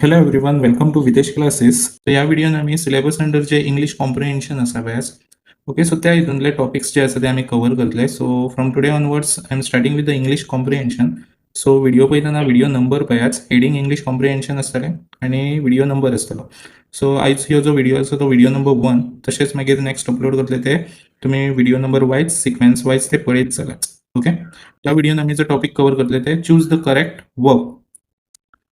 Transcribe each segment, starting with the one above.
Hello everyone, welcome to Videsh Classes. तर ह्या व्हिडिओन आमी सिलेबस अंडर जे इंग्लिश कॉम्प्रिहेन्शन आसा पळय, ओके, सो त्या हितूंतले टॉपिक्स जे आसा ते आमी कवर करतले. So from today onwards I am starting with the English comprehension. So video पळयतना व्हिडिओ नंबर पळयात. हेडींग इंग्लिश कॉम्प्रिहेन्शन आसतलें आनी व्हिडिओ नंबर आसतलो. सो आयज ह्यो जो व्हिडिओ आसा तो व्हिडिओ नंबर 1. तशेंच मागीर नेक्स्ट अपलोड करतले ते तुमी video number wise, sequence wise ते पळयत चलात. ओके, ह्या व्हिडिओन आमी जो टॉपिक कवर करतले ते choose the correct verb.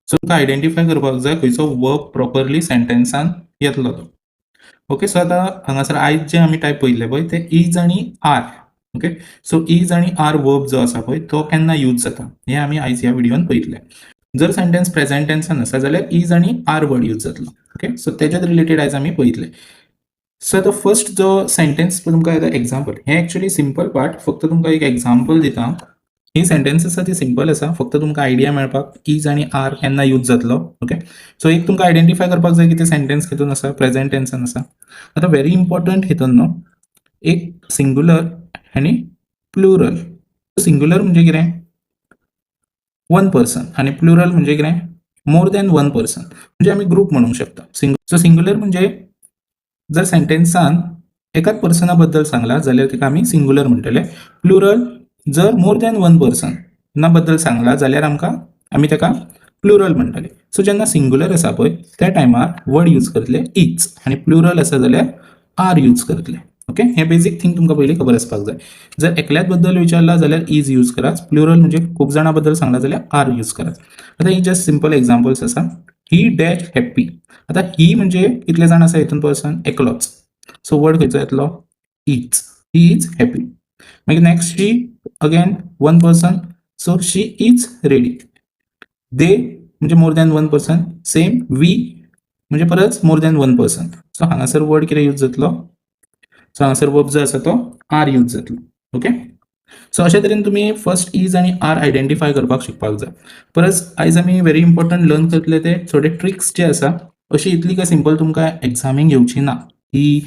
So तुमकां आयडेंटिफाय करपाक जाय खंयचो वर्ब प्रॉपरली सेंटेन्सान येतलो तो. ओके, सो आतां हांगासर आयज जे आमी टायप पळयल्ले पळय ते is आनी आर. ओके, सो is आनी आर वर्ब जो आसा पळय तो केन्ना यूज जाता हें आमी आयज ह्या व्हिडियोन पळयतले. जर सेंटेन्स प्रेझेंट टेन्सान आसा जाल्यार is आनी आर वर्ड यूज जातलो. ओके, सो तेज्यात रिलेटेड आयज आमी पळयतले. सो आतां फर्स्ट जो सेंटेन्स तुमकां आतां एग्जाम्पल, हें एक्चुअली सिंपल पार्ट, फक्त तुमकां एक एग्जाम्पल दिता. ही सेंटेन्स आसा ती सिंपल आसा, फक्त तुमकां आयडिया मेळपाक is आनी आर केन्ना यूज जातलो. ओके, सो एक तुमकां आयडेंटिफाय करपाक जाय की ते सेंटेन्स हितून आसा, प्रेझेंट टेन्सान आसा. आतां व्हेरी इम्पॉर्टंट, हितून न्हू एक सिंग्युलर आनी प्लुरल. सिंग्युलर म्हणजे कितें? One person. आनी प्लुरल म्हणजे कितें? मोर दॅन वन पर्सन, म्हणजे आमी ग्रूप म्हणूंक शकता. सो सिंग्युलर म्हणजे जर सेंटेन्सान एकाच पर्सना बद्दल सांगला जाल्यार ताका आमी सिंग्युलर म्हणटले. प्लुरल जर मोर दॅन वन पर्सना बद्दल सांगला जाल्यार आमकां आमी ताका प्लुरल म्हणटले. सो जेन्ना सिंग्युलर आसा पळय त्या टायमार वर्ड यूज करतले is आनी प्लुरल आसा जाल्यार आर यूज करतले. ओके, हें बेजीक थिंग तुमकां पयलीं खबर आसपाक जाय. जर एकल्याच बद्दल विचारला जाल्यार is use करात, प्लुरल म्हणजे खूब जाणां बद्दल सांगला जाल्यार आर यूज करात. आतां ही जस्ट सिंपल एग्जाम्पल्स आसा. ही डॅश हॅप्पी. आतां ही म्हणजे कितले जाण आसा हितून पर्सन? एकलोच. सो वर्ड खंयचो येतलो? Is. He is happy. मागीर next, she, again one person, so she is ready. They म्हणजे more than one person, same. We म्हणजे परत more than one person. So हांगासर वर्ड कितें यूज जातलो? सो हांगासर वर्ब जो आसा तो आर यूज जातलो. ओके, सो अशे तरेन तुमी फर्स्ट is आनी आर आयडेंटिफाय करपाक शिकपाक जाय. परत आयज आमी व्हेरी इम्पॉर्टंट लर्न करतले ते थोडे ट्रिक्स जे आसा. अशी इतली काय सिंपल तुमकां एग्जामीक येवची ना, ही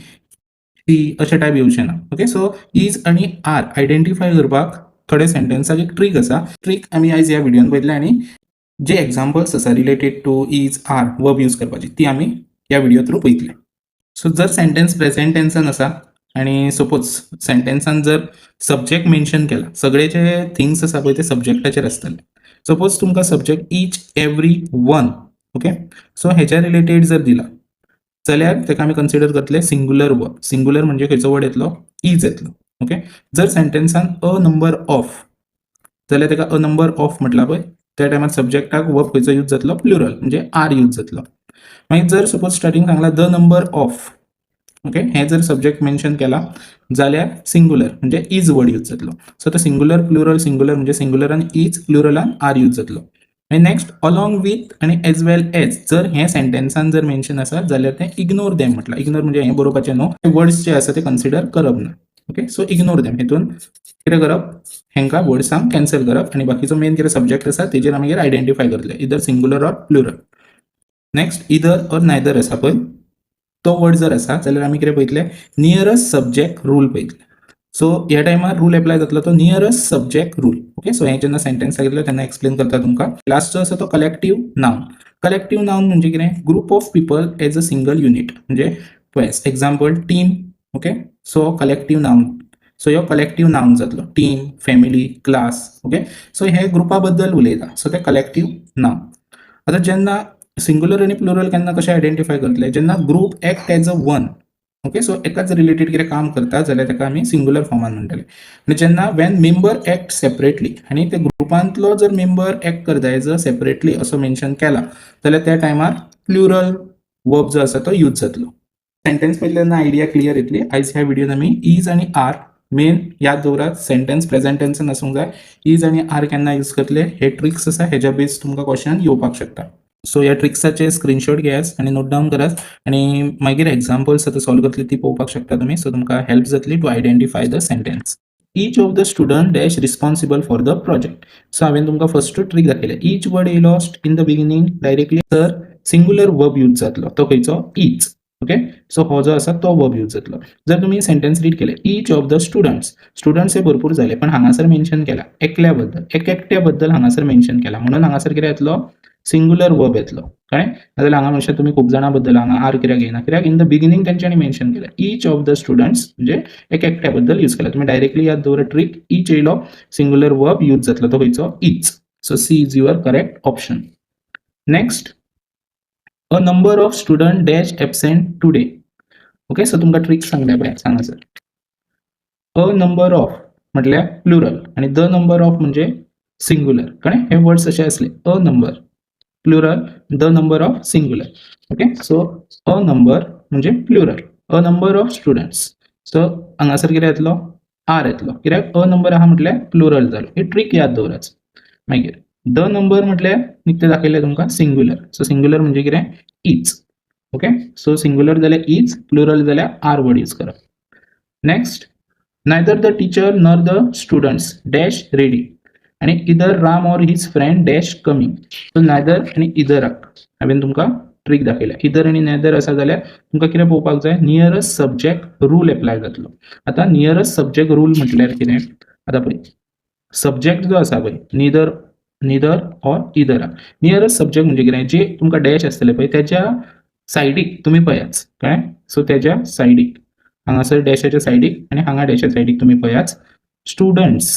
ती अशे टायप येवचे ना. ओके, सो is आनी आर आयडेंटिफाय करपाक थोडे सेंटेन्साक एक ट्रीक आसा. ट्रीक आमी आयज ह्या व्हिडियोन पळयतले आनी जे एग्जाम्पल्स आसा related to is, are verb use करपाची ती आमी ह्या व्हिडिओ थ्रू पळयतले. सो जर सेंटेन्स प्रेझेंट टेन्सान आसा आनी सपोज सेंटेन्सान जर सब्जेक्ट मेन्शन केला, सगळे जे थिंग्स आसा पळय ते सब्जेक्टाचेर आसतले. सपोज तुमकां subject each, every, one, okay, so हेच्या रिलेटेड जर दिला जाल्यार ताका आमी कन्सिडर करतले सिंग्युलर वर्ब. सिंग्युलर म्हणजे खंयचो वर्ड येतलो? Is येतलो. ओके, जर सेंटेन्सान अ नंबर ऑफ जाल्यार ताका अ नंबर ऑफ म्हटला पळय त्या टायमार सब्जेक्टाक वर्ब खंयचो यूज जातलो? प्लुरल म्हणजे आर यूज जातलो. मागीर जर सपोज स्टार्टींग सांगला the number of, okay, हें जर सब्जेक्ट मेन्शन केला जाल्यार सिंग्युलर म्हणजे is word use जातलो. सो आतां सिंग्युलर, प्लुरल, सिंग्युलर म्हणजे सिंग्युलरान is, प्लुरलान आर यूज जातलो. मागीर नेक्स्ट, अलॉंग विथ आनी एज वेल एज जर हें सेंटेन्सान जर मेन्शन आसा जाल्यार तें इग्नोर देम म्हटलां. इग्नोर म्हणजे हें बरोवपाचें न्हू, वर्ड्स जे आसा ते कन्सिडर करप ना. ओके, सो इग्नोर देम हितून कितें करप? हेंकां वर्ड्सांक कॅन्सल करप आनी बाकीचो मेन कितें सब्जेक्ट आसा तेजेर आमी मागीर आयडेंटिफाय करतले, either singular or plural. Next, either or neither आसा पळय तो वर्ड जर आसा जाल्यार आमी कितें पळयतले? नियरस्ट सब्जेक्ट रूल पळयतले. सो ह्या टायमार रूल एप्लाय जातलो तो nearest subject rule. Okay, so हें जेन्ना सेंटेन्स सांगितलें तेन्ना एक्सप्लेन करता तुमकां. लास्ट जो आसा तो कलेक्टीव नाउन. कलेक्टीव नाउन म्हणजे कितें? Group of people as a single unit. म्हणजे पळय, example team. Okay, so collective noun. So ह्यो कलेक्टीव नाउन जातलो, team, family, class. Okay, so हे ग्रुपा बद्दल उलयता, सो ते कलेक्टीव नाउन. आतां जेन्ना सिंग्युलर आनी प्लुरल केन्ना कशें आयडेंटिफाय करतले? जेन्ना group act as a one, okay, so एकाच रिलेटेड कितें काम करता जाल्यार ताका आमी सिंग्युलर फॉर्मान म्हणटले. आनी जेन्ना when member act separately आनी ते ग्रुपांतलो जर मेंबर एक्ट करता एज अ सेपरेटली असो मेन्शन केला जाल्यार त्या टायमार प्लुरल वर्ब जो आसा तो यूज जातलो. सेंटेन्स पळयले तेन्ना आयडिया क्लियर येतली. आयज ह्या व्हिडियोन आमी is आनी आर मेन याद दवरात, सेंटेन्स प्रेझेंट टेन्सान आसूंक जाय, is आनी आर केन्ना यूज करतले, हे ट्रिक्स आसा. हेज्या बेस तुमकां क्वेश्चन येवपाक शकता. सो ह्या ट्रिक्साचे स्क्रीनशॉट घेयात आनी नोट डावन करात आनी मागीर एग्जाम्पल्स आतां सॉल्व करतली ती पळोवपाक शकता तुमी. सो तुमकां हेल्प जातली to identify the sentence. Each of the student dash responsible for the project. So हांवें तुमकां फर्स्ट ट्रीक दाखयलें. इच वर्ड येयलो इन the beginning directly तर सिंग्युलर वर्ब यूज जातलो. तो खंयचो? Is. Okay, सो हो जो आसा तो वर्ब यूज जातलो. जर तुमी सेंटेन्स रीड केलें, each of the students, students हे भरपूर जाले, पण हांगासर मेन्शन केला एकल्या बद्दल, एक एकट्या बद्दल हांगासर मेन्शन केला, म्हणून हांगासर कितें येतलो? सिंग्युलर वर्ब येतलो. कळ्ळें? नाजाल्यार हांगा म्हणशात तुमी खूब जाणां बद्दल, हांगा आर कित्याक घेयना? कित्याक इन the beginning तेंच्यांनी मेन्शन केलें ईच ऑफ the students, म्हणजे एक एकट्या बद्दल यूज केला. तुमी डायरेक्टली याद दवरा ट्रीक, ईच येयलो सिंगुलर वर्ब यूज जातलो तो खंयचो? Is. So C is your correct option. Next, a number of student dash absent today. Okay, so तुमकां ट्रीक सांगल्या पळय हांगासर. अ नंबर ऑफ म्हटल्यार प्लुरल आनी the number of म्हणजे सिंगुलर. कळ्ळें? हे वर्ड्स अशे आसले, a number plural, the number of singular. Okay, so a number म्हणजे plural, a number of students. So हांगासर कितें येतलो? आर येतलो, कित्याक अ नंबर आहा म्हटल्यार प्लुरल जालो. ही ट्रीक याद दवराच. मागीर the number म्हटल्यार निकतें दाखयलें तुमकां सिंगुलर. सो सिंगुलर म्हणजे कितें? Is. Okay, so singular जाल्यार is, plural जाल्यार आर वर्ड यूज करप. Next, neither the teacher nor the students dash ready आणि either Ram or his friend dash coming. So neither आनी इदराक हांवें तुमकां ट्रीक दाखयल्या. इदर आनी नायदर आसा जाल्यार तुमकां कितें पळोवपाक जाय? नियरस्ट सब्जेक्ट रूल एप्लाय जातलो. आतां नियरस्ट सब्जेक्ट रूल म्हटल्यार कितें? आतां पळय, सब्जेक्ट जो आसा पळय, निदर निदर ऑर इदराक नियरस्ट सब्जेक्ट म्हणजे कितें? जे तुमकां डॅश आसतले पळय तेच्या सायडीक तुमी पळयात. कळ्ळें? सो तेच्या सायडीक, हांगासर डॅशाच्या सायडीक आनी हांगा डॅशा सायडीक तुमी पळयात स्टुडंट्स.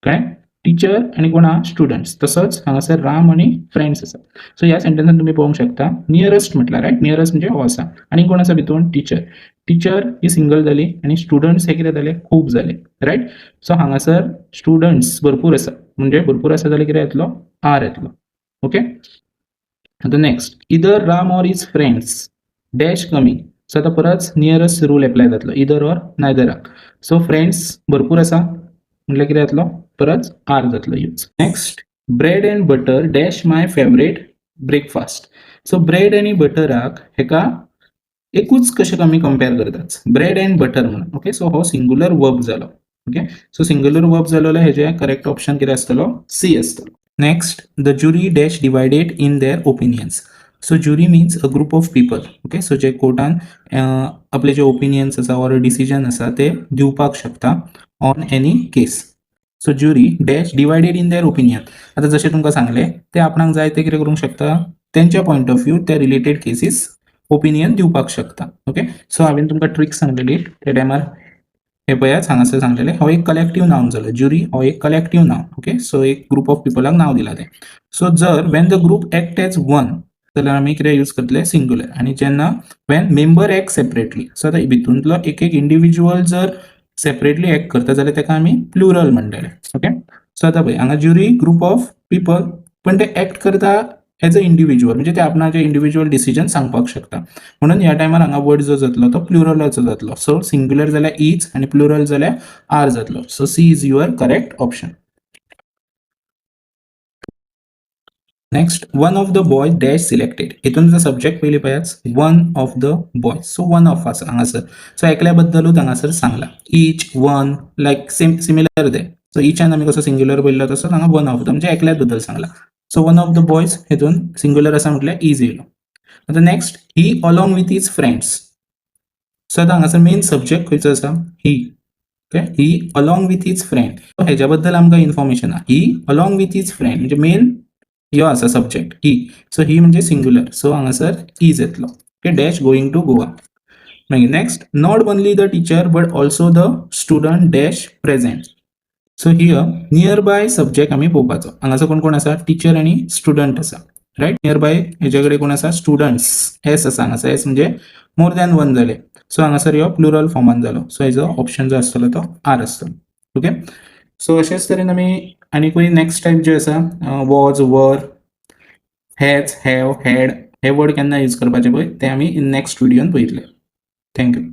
कळ्ळें? टिचर आनी कोण आहा? स्टुडंट्स. तसोच हांगासर राम आनी फ्रेंड्स आसा. सो ह्या सेंटेन्सान तुमी पळोवंक शकता, नियरस्ट म्हटल्यार, रायट, नियरस्ट म्हणजे हो आसा आनी कोण आसा भितून? टिचर. टिचर ही सिंगल जाली आनी स्टुडंट्स हे कितें जाले? खूब जाले, रायट? सो हांगासर स्टुडंट्स भरपूर आसा, म्हणजे भरपूर आसा जाल्यार कितें येतलो? आर येतलो. ओके, आतां next, either Ram or his friends dash coming. So आतां परत नियरस्ट रूल एप्लाय जातलो इदर ऑर नायदराक. सो फ्रेंड्स भरपूर आसा म्हटल्यार कितें जातलो? परत आर जातलो use. Next, bread and butter dash my favourite breakfast. So bread आनी बटराक हेका एकूच कशें आमी कंपेर करतात, ब्रेड अँड बटर म्हणून. ओके, सो हो सिंगुलर वर्ब जालो. ओके, सो सिंगुलर वर्ब जालो जाल्यार हेजें करेक्ट ऑप्शन कितें आसतलो? सी आसतलो. Next, the jury dash divided in their opinions. So jury means a group of people. Okay, so जे कोर्टान आपले जे ओपिनियन्स आसा ऑर डिसिजन आसा ते दिवपाक शकता on any case. So jury dash divided in their opinion. आतां जशें तुमकां सांगलें, ते आपणाक जाय ते कितें करूंक शकता, तेंच्या पॉयंट ऑफ व्यू ते रिलेटेड केसीस ओपिनियन दिवपाक शकता. ओके, सो हांवें तुमकां ट्रीक सांगलेली त्या टायमार, हे पळयात हांगासर सांगलेलें, हो एक कलेक्टीव नाउन जालो. ज्युरी हो एक कलेक्टीव नाउन. ओके, सो एक ग्रुप ऑफ पिपलाक नांव दिलां तें. सो जर when the group act as one जाल्यार आमी कितें यूज करतले? सिंगुलर. आनी जेन्ना when member act separately, so आतां भितूंतलो एक एक इंडिविज्युअल जर सेपरेटली एक्ट करता जाल्यार ताका आमी प्लुरल म्हणटले. ओके, सो आतां पळय, हांगा ज्युरी ग्रुप ऑफ पिपल, पण ते एक्ट करता एज अ इंडिविज्युअल, म्हणजे ते आपणाचे इंडिविज्युअल डिसिजन सांगपाक शकता, म्हणून ह्या टायमार हांगा वर्ड जो जातलो तो प्लुरलाचो जातलो. सो सिंगुलर जाल्यार is आनी प्लुरल जाल्यार आर जातलो. So C is your correct option. Next, one of the boys dash selected. हितून सब्जेक्ट पयलीं पळयात, one of the boys. So one of आसा हांगासर, सो एकल्या बद्दलूच हांगासर सांगला. Each, one, like same similar ते. सो इचान आमी कसो सिंग्युलर पळयलो तसोच हांगा वन ऑफ the म्हणजे एकल्या बद्दल सांगला. So one of the boys हितून सिंग्युलर आसा म्हटल्यार is येयलो. आतां next, he along with his friends. So आतां हांगासर मेन सब्जेक्ट खंयचो आसा? He. Okay, he along with his friend, हेज्या बद्दल आमकां इन्फॉर्मेशन आहा. He along with his friend म्हणजे मेन ह्यो आसा सब्जेक्ट ही. सो ही म्हणजे सिंग्युलर, सो हांगासर is येतलो. Okay, dash going to Goa. मागीर next, not only the teacher but also the student dash present. So here near by subject आमी पळोवपाचो. हांगासर कोण कोण आसा? टिचर आनी स्टुडंट आसा, रायट? नियर बाय हेजे कडेन कोण आसा? स्टुडंट्स, एस आसा हांगासर. एस म्हणजे मोर दॅन वन जाले. सो हांगासर ह्यो प्लुरल फॉर्मान जालो. सो हेजो ऑप्शन जो आसतलो तो आर आसतलो. ओके, सो अशेच तरेन आमी आनीकूय नेक्स्ट टायप जे आसा, was, were, has, have, had, hey word केन्ना यूज करपाचे पळय ते आमी इन नेक्स्ट व्हिडियोन पळयतले. Thank you.